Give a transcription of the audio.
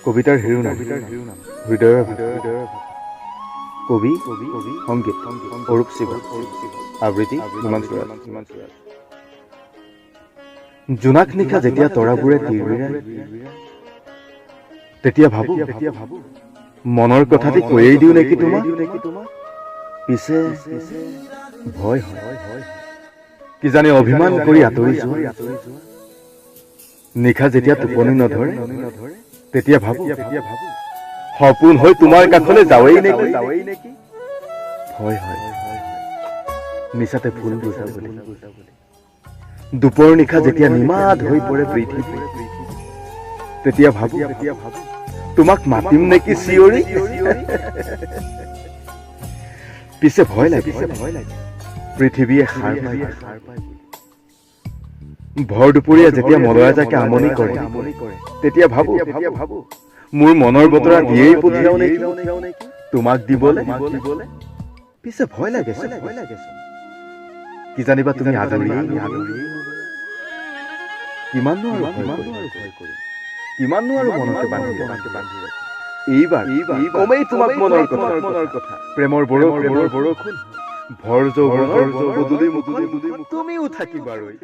কবিতাৰ শিৰোনাম হৃদয়ৰ ভাষা। কবি সংগীত অৰূপ শিৱ, আবৃত্তি হিমাংশু ৰাজ। জোনাক নিশা যেতিয়া তৰাবোৰে তিৰবিৰাই, তেতিয়া ভাবো মনৰ কথাটি কৈয়েই দিওঁ নেকি তোমাক। পিছে ভয় হয়, কিজানি অভিমান কৰি আঁতৰি যোৱা। নিশা যেতিয়া টোপনি নধৰে, তেতিয়া ভাবো সপোন হৈ তোমাৰ কাষলৈ যাৱেই নেকি। ভয় হয় মিছাতে ভুল বুজা বুলি। দুপৰ নিশা যেতিয়া নিমাত হৈ পৰে পৃথিৱী, তেতিয়া ভাবো তোমাক মাতিম নেকি চিঞৰি। পিছে ভয় লাগে, পৃথিৱীয়ে সাৰ পায়। ভৰ দুপৰীয়া যেতিয়া মলয়াজাকে আমনি কৰে, তেতিয়া ভাবো মোৰ মনৰ বতৰা দিয়েই পঠিয়াও নেকি তোমাক দিবলৈ। পিছে ভয় লাগে, কিজানিবা তুমি আদৰিয়েই নোলোৱা। কিমাননো আৰু ভয় কৰিম, কিমাননো আৰু মনতে বান্ধি ৰাখিম। এইবাৰ কমেই তোমাক মনৰ কথা, প্ৰেমৰ বৰষুণ, ভৰ যৌৱনৰ পদূলি মুখত তুমিও থাকিবা ৰৈ।